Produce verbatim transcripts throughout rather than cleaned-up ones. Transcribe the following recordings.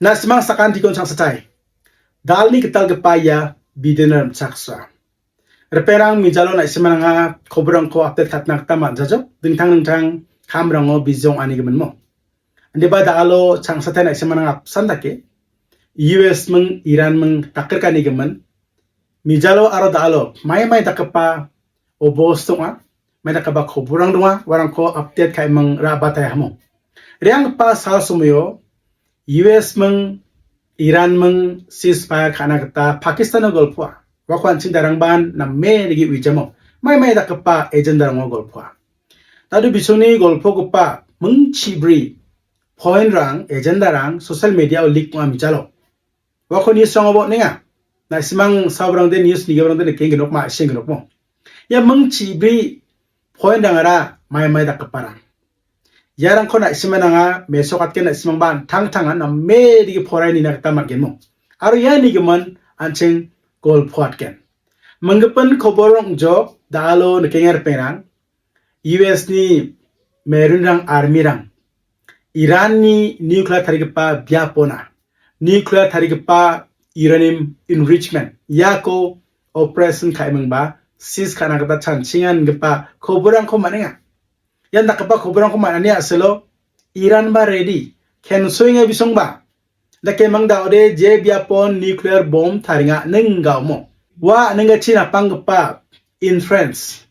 Na·simang sakantikon changsatai. Dalni gitalgipa ia bidina rimchaksoa. Ripengrang mijalo na·simananga koborangko update katna gita man·jajok, dingtang dingtang kamrango bijong anigiminmo. Indiba dalo changsatai na·simananga apsan dake, U S ming, Iran ming, dakgrikanigimin, mijalo aro dalo, mai mai dakgipa obos donga, mai dakgipa koborang donga, uarangko update ka·eming ra·batai hamo. Re·anggipa sal somoio, U S ming, Iran ming, ceasefire ka·na gita Pakistano golpoa. Uako an·ching darangban name rigi uijamo. Mai mai dakgipa agendarango golpoa. Tado bisongni golpogipa ming chibri pointrang, agendarang, social mediao leak ong·a mijalo. Uako newsrangoba on·enga. Na·simang saobrangde news nigiparangde nikenggipa ma·senggipa. Ia ming chibri pointrangara mai mai dakgiparang. Iarangko na·simananga mesokatgen na·simangba an·tangtangan name rigi porainina gita man·genmo. Aro ianigimin an·ching golpoatgen. Minggipin kobor ong·jok dalo nikenga ripengrang. U S ni Marine-rang, Army-rang, Iran-ni nuclear tarigipa biapona, nuclear tarigipa uranium enrichment, iako operation ka·emingba, seize ka·na gita chanchingangipa koborangko man·enga. Ian dakgipa koborangko man·ani a·selo Iran-ba ready, kensoenga bisongba, dake mangdaode je biapon nuclear bomb taringa ninggaomo. Ua ninggachi napanggipa entrance.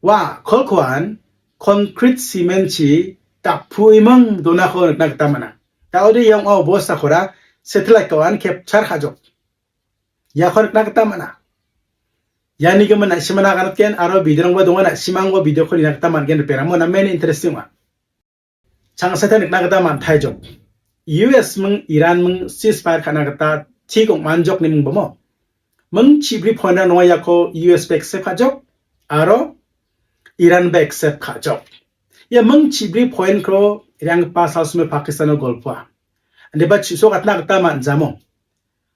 Ua kolkoan concrete cement-chi dappuiming donako nikna gita man·a. Daode ia ong·a obostakora satellite-koan capture ka·jok. Iako nikna gita man·a. Ianigimin na·simana aganatgen aro videorangba donga, na·simangba videoko nina gita man·gen ripengrangmo namen interesting ong·a. Changsata nikna gita man·taijok. U S ming Iran ming ceasefire ka·na gita tik ong·manjok nimingbamo. Ming chibri pointrang donga iako U S ba accept ka·jok aro Iran ba accept ka·jok. Ia ming chibri pointko re·anggipa salsome Pakistano golpoa. Indiba chisokatna gita man·jamo.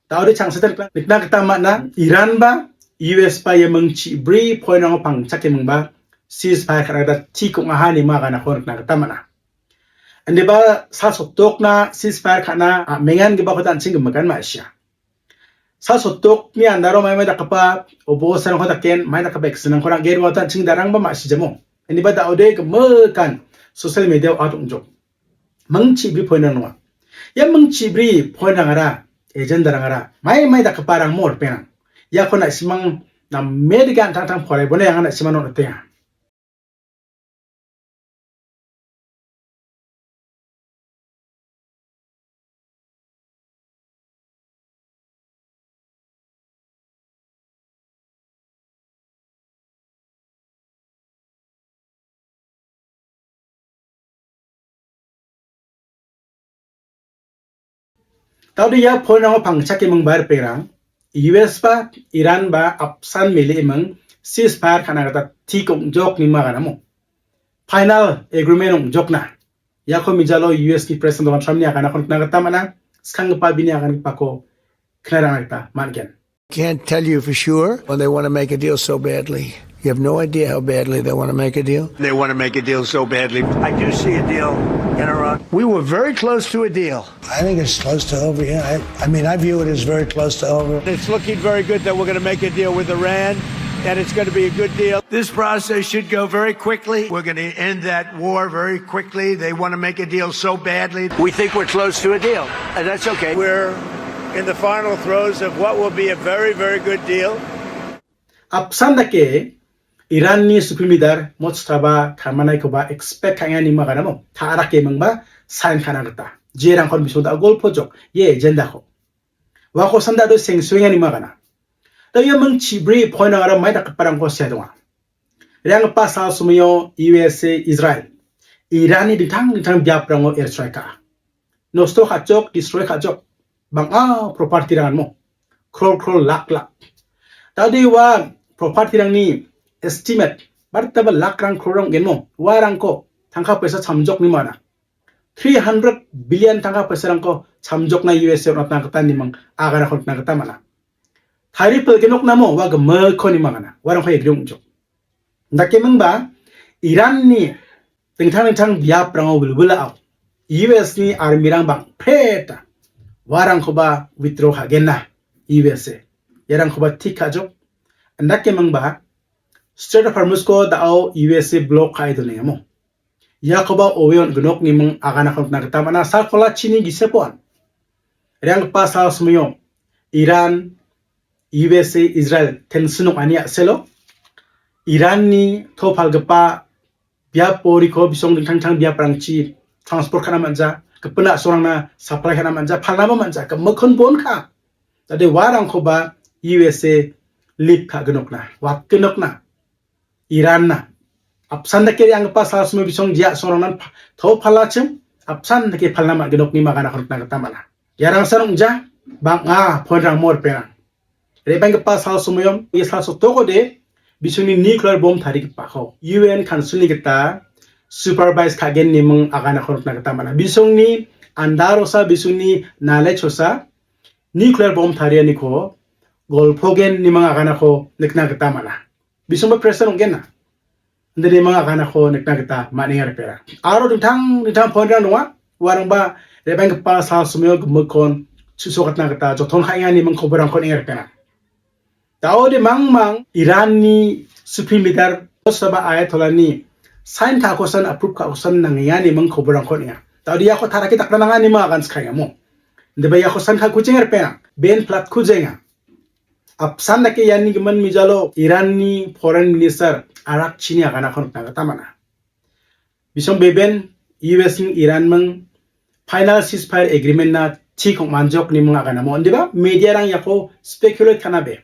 Daode changsata nikna, nikna gita man·a, Iran ba U S ba ia ming chibri pointrango pangchakemingba ceasefire ka·na gita tik ong·aha nima aganako nikna gita man·a. Indiba sa sotokna ceasefire ka·na, a, mengan gipako an·ching gimikan ma·sia. Sa sotokni andaro mai mai dakgipa obostarangko daken, mai dakgipa actionrangko ra·ge roata an·ching darangba ma·sijamo. Indiba daode gimikan social mediao ad ong·jok. Ming chibri pointrang donga. Ia ming chibri pointrangara, agendarangara, mai mai dakgiparangmo ripengrang. Iako na·simang name dake an·tangtang poraibone anga na·simano on·atenga. Daode ia pointrango pangchakemingba ripengrang, U S ba, Iran ba apsan mele·eming ceasefire ka·na gita tik ong·jok nima aganamo. Final agreement ong·jokna. Iako mijalo U S ni President Donald Trump-ni aganako nikna gita man·a. Skanggipa bini agangipako knarangna gita man·gen. Can't tell you for sure, but they want to make a deal so badly. You have no idea how badly they want to make a deal. They want to make a deal so badly. I do see a deal in Iran. We were very close to a deal. I think it's close to over, yeah. I, I mean, I view it as very close to over. It's looking very good that we're gonna make a deal with Iran, and it's gonna be a good deal. This process should go very quickly. We're gonna end that war very quickly. They wanna make a deal so badly. We think we're close to a deal, and that's okay. We're in the final throes of what will be a very, very good deal. Apsan dake Iranni Supreme Leader Mojtaba Khameneikoba expect ka·enga nima aganamo, ta·rakemingba sign ka·na gita. Jerangkon bisong da·o golpojok, ia agendako. Uako sanda do sengsuenga nima agana. Da ia ming chibri pointrangara mai dakgiparangko sea donga. Re·anggipa sal somoio U S A Israel, Iranni dingtang dingtang biaprango airstrike ka·a. Nosto ka·jok, destroy ka·jok. Bang·a property-ranganmo. Crore crore, lakh lakh. Daode ua property-rangni estimate, baritaba lakhrang, crore-rang ong·genmo. Uarangko tangka poisa chamjok nima agana. Three hundred billion tangka poisarangko chamjokna U S A on·atna gita niming aganako nikna gita man·a. Tariff pelgenoknamo ua gimikko nima agana. Uarangko agree ong·jok. Dakemingba, Iranni dingtang dingtang biaprango wilwilao U S ni army-rang bang·preta uarangkoba withdraw ka·genna U S A. Iarangkoba tik ka·jok. Indakemingba Strait of Hormuz-ko da·o U S A block ka·e donengamo. Iakoba oe on·gnok niming aganako nikna gita man·a. Salkola chini gisepoan. Re·anggipa sal somoio Iran, U S A, Israel tension ong·ani a·selo Iranni to palgipa biaporiko bisong dingtang dingtang biaprangchi transport ka·na man·ja, gipin a·songrangna supply ka·na man·ja, palnaba man·ja, gimikkon bonka. Dade uarangkoba U S A lift ka·gnokna, watgnokna, Iranna. Apsan dake re·anggipa sal somoio bisong jia a·songrangnan pa-, to palachim, apsan dake palna man·gnokni aganako nikna gita man·a. Iarangsan ong·ja, bang·a pointrang mo ripengrang. Re·baenggipa sal somoion, ia sal sotokode bisongni nuclear bom tarigipako U N Council-ni gita supervise ka·gen niming aganako nikna gita man·a. Bisongni andarosa, bisongni knowledge-osa nuclear bom tarianiko golpogen niming aganako nikna gita man·a. Bisongba pressure ong·genna. Inde niming aganako nikna gita man·enga ripera. Aro dingtang dingtang pointrang donga. Uarangba re·baenggipa sal somoio gimikkon chu·sokatna gita joton ka·enga niming koborangko on·enga ripera. Daode mangmang Iranni supreme leader Mojtaba Ayatollah-ni sign ka·akosan, approve ka·akosan nangenga niming koborangko on·enga. Daode iako tarake dakna nanga niming agan skaengamo. Indeba iako sign ka·kujenga ripera. Ben platkujenga. Apsan dake iani gimin mijalo Iranni Foreign Minister Arakchini aganako nikna gita man·a. Bisong beben U S-ni Iranming final ceasefire agreement-na chik ong·manjok niming aganamo. Indiba mediarang iako speculate ka·nabe.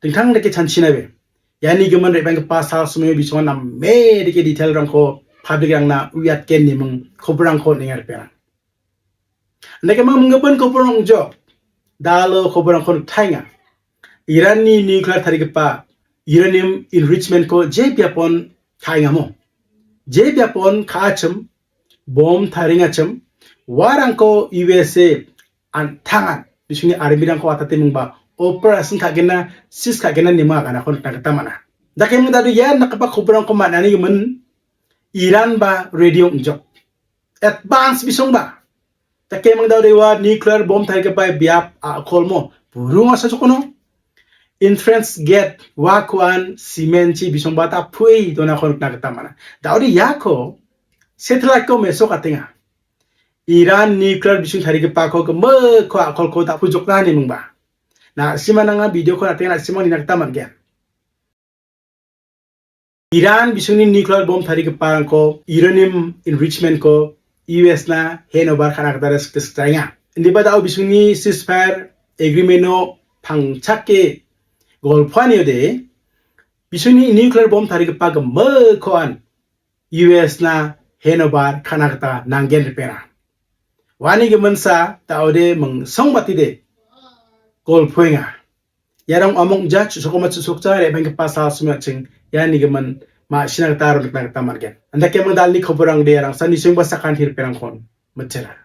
Dingtang dake chanchinabe. Iani gimin re·baenggipa sal somoio bisongan name dake detail-rangko public-rangna uiatgen niming koborangko on·enga ripera. Indakeming minggimin koborang ong·jok. Dalo koborangko niktaenga. Iranni nuclear tarigipa uranium enrichment-ko je biapon ka·engamo. Je biapon ka·achim, bom tariengachim, uarangko U S A an·tangan, bisongni army-rangko watate mingba operation ka·genna, seize ka·genna niming aganako nikna gita man·a. Indakeming dade ia dakgipa koborangko man·ani gimin Iran ba ready ong·jok. Advance bisongba. Dakeming dade ua nuclear bom tarigipa biap a·kolmo burung asa jokono. Entrance gate uakoan cement-chi bisongba ta pue donako nikna gita man·a. Daode iako satellite-ko mesokatenga. Iran nuclear bisong tarigipako gimikko a·kolko da·pujokna nimingba. Na·sima nanga video-ko natenga, na·sima nina gita man·gen. Iran bisongni nuclear bom tarigiparangko uranium enrichment-ko U S-na hand over ka·na gita risk, risk jaenga. Indiba da·o bisongni ceasefire agreement-o pangchake golpoaniode bisongni nuclear bom tarigipa gimikkoan U S-na hand over ka·na gita nanggen ripera. Uani giminsa da·ode mingsongbatide golpoenga. Iarang among ja chu·sokoma chu·sokja re·baenggipa sal somoiaching iani gimin ma·sina gita aro nikna gita man·gen. Indakeming dalni koborangde iarangsa nisengba sakanti riperangkon mitela.